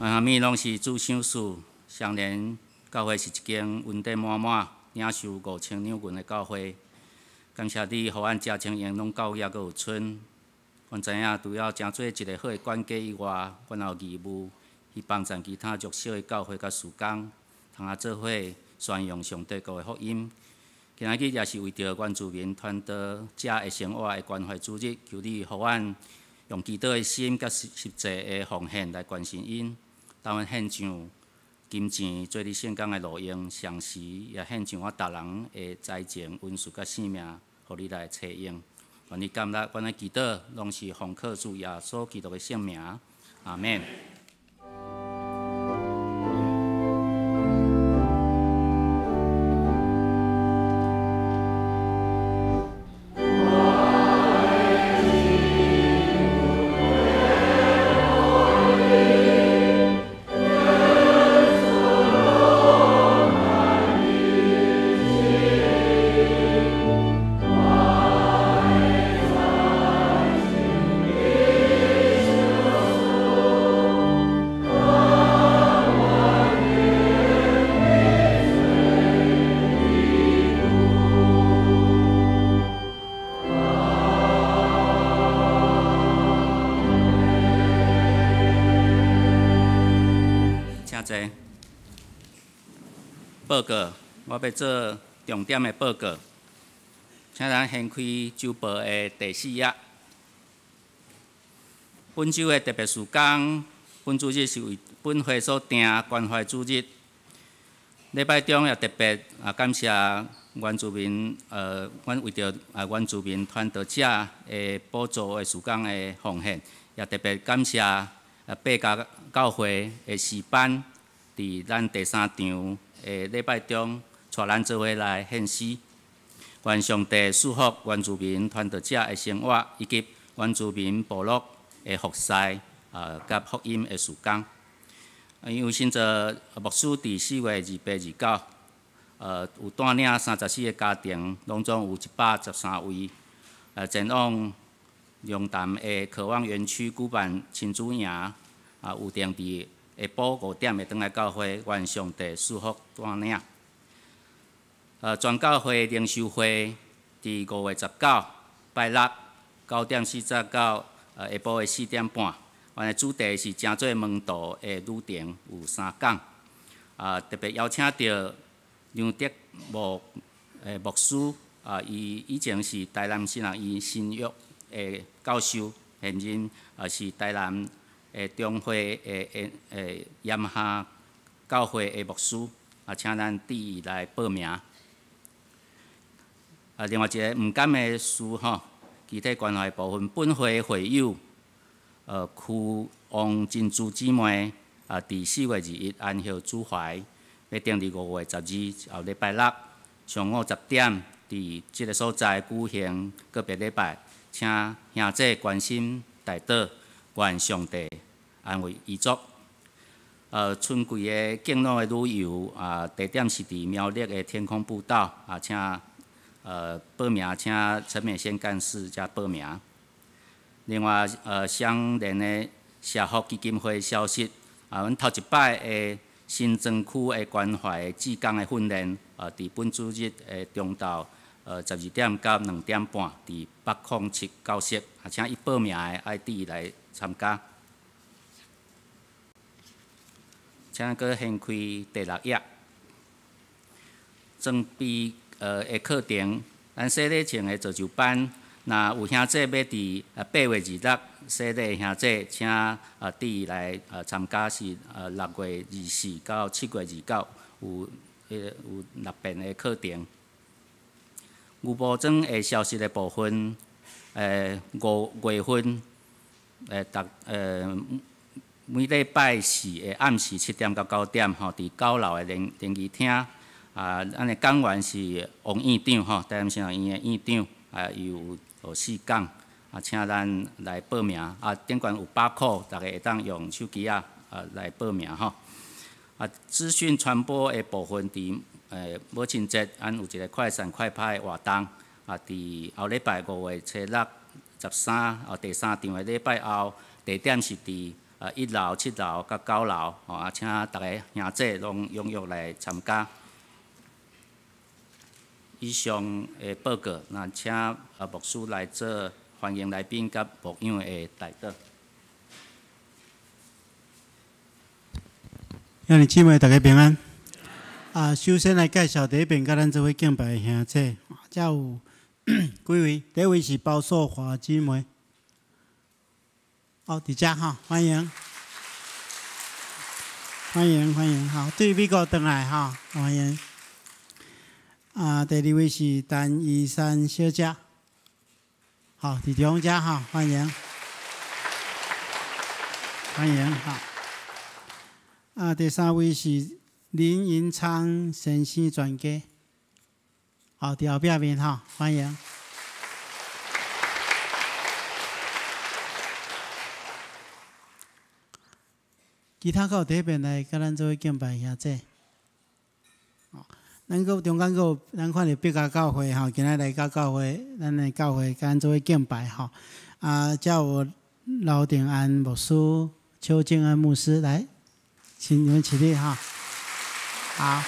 啥物攏是主賞賜，雙連教會是一間恩典滿滿、領受5000兩銀的教會。感謝你，予阮遮青年攏夠額閣有春。阮知影，除了成做一個好的管家以外，阮也有義務去幫贊其他弱小的教會佮事工，通啊做伙宣揚上帝國的福音。今仔日也是為著原住民傳道者的生活的關懷主日，求你予阮用祈禱的心佮實際的奉獻來關心𪜶。當阮獻上金錢做你聖工的路用，同時也獻上我逐人的財情、恩賜佮性命，予你來採用。願你感恩，阮的祈禱攏是奉靠主耶穌基督的聖名，阿們。報告，我欲做重點的報告，請咱掀開週報的第四頁。本週的特別事工，本主日是為本會所訂關懷主日。禮拜中也特別啊感謝原住民，阮為著啊原住民傳道者的補助的事工的奉獻，也特別感謝八家教會的詩班，佇咱第三場的禮拜中，帶咱做伙來獻詩。願上帝賜福原住民傳道者的生活，以及原住民部落的服侍佮福音的事工。楊新澤牧師佇4月28、29，有帶領34個家庭，攏總有113位，前往龍潭的渴望園區舉辦親子營，預定佇下晡5點會轉來教會，願上帝賜福帶領。全教會靈修會佇5月19拜六9點40到下晡的4點半，阮的主題是成做門徒的旅程，有三講。特別邀請著梁德牧牧師，伊以前是台南神學院新約的教授，現任是台南的中會的鹽夏教會的牧師，請咱致意來報名。另外一个毋甘的事吼，具體關懷部分，本會會友，區王珍珠姊妹，佇4月21安息主懷，欲定佇5月12後禮拜六上午10點，佇這个所在舉行告別禮拜，請兄弟關心代禱，願上帝安慰遺族。春季的敬老的旅遊地點是佇苗栗的天空步道，請報名，請陳美仙幹事遮報名。另外，相連的社福基金會消息，阮頭一擺的新莊區的關懷志工的訓練，佇本主日的中晝，12點到2點半，佇北控七教室，請已報名的愛致意來參加。請閣掀開第六頁，裝備的課程，咱洗禮程的造就班，若有兄弟欲佇8月26洗禮的兄弟，請致意來參加，是6月24到7月29，有彼個有六遍的課程。牛埔庄的消息的部分，5月份，逐每禮拜四的暗時7點到9點，吼，佇9樓的聯聯誼廳。咱的講員是王院長，吼，台南神學院的院長，伊有四講，請咱來報名。頂懸有百箍，逐家會當用手機仔來報名，吼。資訊傳播的部分，佇母親節，咱有一個快閃快拍的活動，佇後禮拜5月初6、13，第三場的禮拜後，地點是佇1樓、7樓佮9樓，吼，請逐家兄弟攏踴躍來參加。以上的報告，那請牧師來做歡迎來賓佮牧養的代禱。兄弟姊妹，大家平安。首先來介紹第一遍佮咱做伙敬拜的兄弟，遮有幾位？第一位是包素華姊妹。哦，佇遮吼，歡迎，歡迎，歡迎，吼，對美國轉來吼，歡迎。第二位是陳怡珊小姐，好，佇中遮吼，歡迎，歡迎，好。第三位是林雲昌先生全家，好，佇後壁面吼，歡迎。其他閣有佇彼邊來佮咱做伙敬拜兄弟。咱閣中間閣有，咱看著別家教會吼，今仔來到教會，咱的教會佮咱做伙敬拜吼。遮有劉定安牧師、邱靜安牧師來，請你們起立哈。好，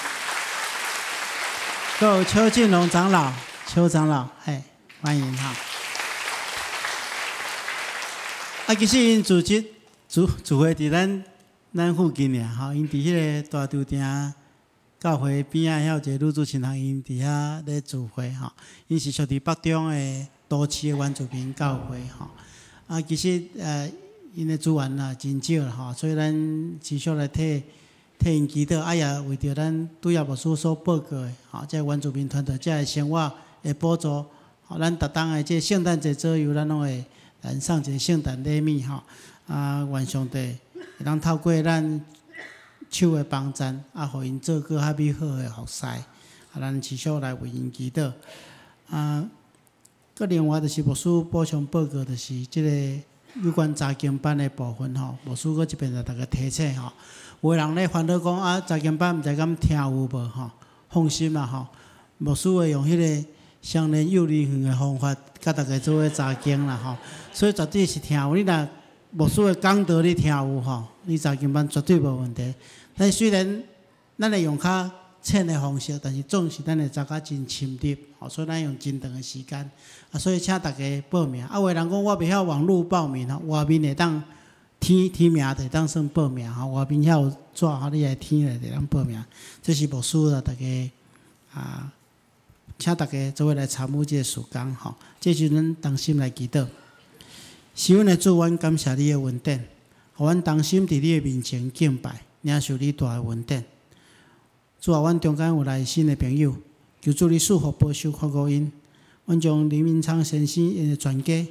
閣有邱進龍長老、邱長老，嘿，歡迎哈。其實𪜶組織聚聚會佇咱附近爾吼，𪜶佇彼个大稻埕教會邊仔遐有一个女子神學院，佇遐咧聚會吼。𪜶是屬佇北中的都市的原住民教會吼。其實𪜶的資源也真少啦吼，所以咱持續來替𪜶祈禱，也為著咱拄仔牧師所報告的吼，這原住民團隊這个生活的補助，吼，咱逐冬的這聖誕節左右，咱攏會來送一个聖誕禮物吼。願上帝會當透過咱手的幫贊，啊，予𪜶做閣較美好的服侍，啊，咱持續來為𪜶祈禱。啊，閣另外就是牧師補充報告，就是這个有關查經班的部分吼，牧師閣這邊來逐家提醒吼。有的人咧煩惱講啊，查經班毋知敢聽有無吼？放心啦吼，牧師會用彼个雙連幼兒園的方法，佮逐家做伙查經啦吼。所以絕對是聽有。你若牧師的講道你聽有吼，你查經班絕對無問題。但雖然咱會用較淺的方式，但是總是咱會查甲真深入，吼，所以咱用真長的時間。啊，所以請大家報名。啊，有的人講我袂曉網路報名吼，外面會當填填名就會當算報名吼，外面遐有紙吼，你來填咧就會當報名。這是牧師啦，大家啊，請大家做伙來參與這个事工吼。這時陣同心來祈禱。是阮的主，阮感謝你的恩典，予阮同心佇你的面前敬拜，領受你大的恩典。主啊，阮中間有來新的朋友，求主你賜福保守看顧𪜶。阮將林明昌先生𪜶的全家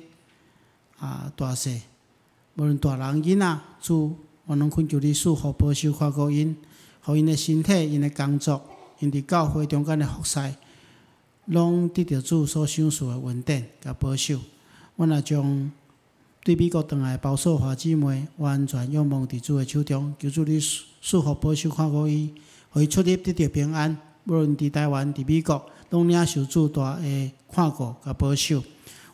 啊大細，無論大人囡仔，主，阮攏懇求你賜福保守看顧𪜶，予𪜶的身體、𪜶的工作、𪜶佇教會中間的服侍，攏得著主所賞賜的恩典佮保守。阮也將對美國轉來的包素華姊妹，完全仰望佇主的手中，求主你賜福保守看顧伊，予伊出入得著平安。無論佇台灣、佇美國，攏領受主大的看顧佮保守。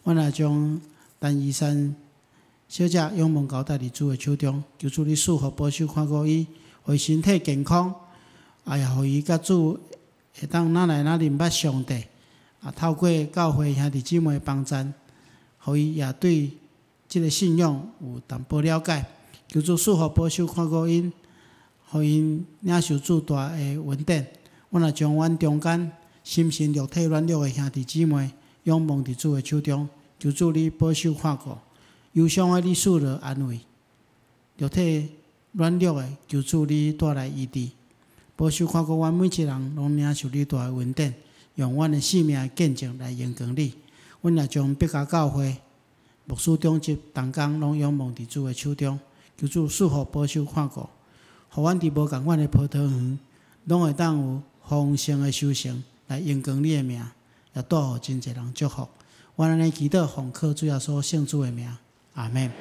阮也將陳醫生小姐仰望交代佇主的手中，求主你賜福保守看顧伊，予伊身體健康，啊也予伊佮主會當愈來愈認捌上帝。啊，透過教會兄弟姊妹的幫贊，予伊也對這个信仰有淡薄了解。求主賜福保守看顧𪜶，予𪜶領受主大的恩典。阮也將阮中間心神肉體軟弱的兄弟姊妹仰望佇主的手中，求主你保守看顧。憂傷的你賜予安慰，肉體軟弱的求主你帶來醫治，保守看顧阮每一個人攏領受你大的恩典，用阮的生命見證來榮光你。阮也將別家教會牧師長執同工攏仰望佇主的手中，求主賜福保守看顧，予阮佇無仝款的葡萄園，攏會當有豐盛的收成來榮光你的名，也帶予真濟人祝福。阮按呢祈禱，奉靠主耶穌聖主的名，阿們。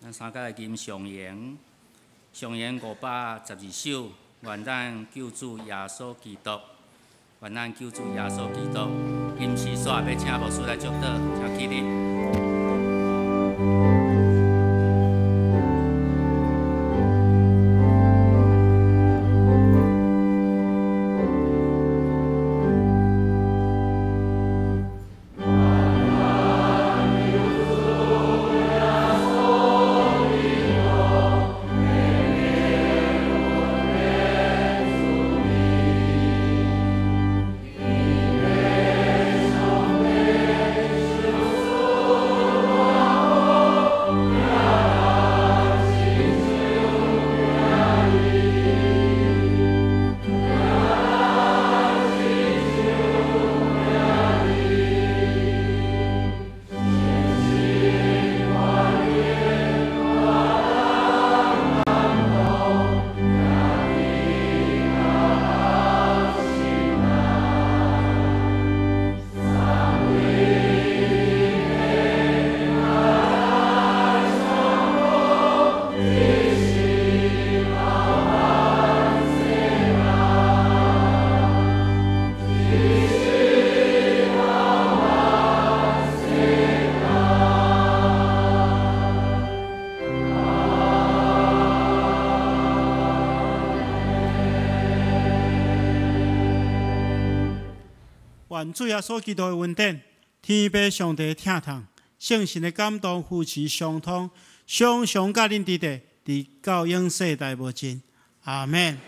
咱三個來吟上言，上言512首，願咱救主耶穌基督，願咱救主耶穌基督。吟詩煞欲請牧師來祝禱，請起立。願主耶穌基督的恩典、天父上帝的疼痛、聖神的感動、扶持、相通，常常佮恁佇咧，直到永世代無盡。阿們。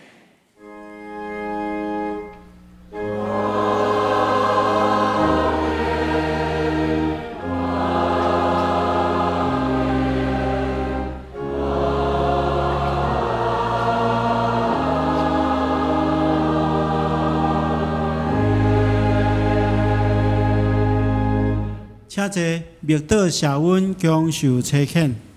請遮濟，默禱社阮享受差遣。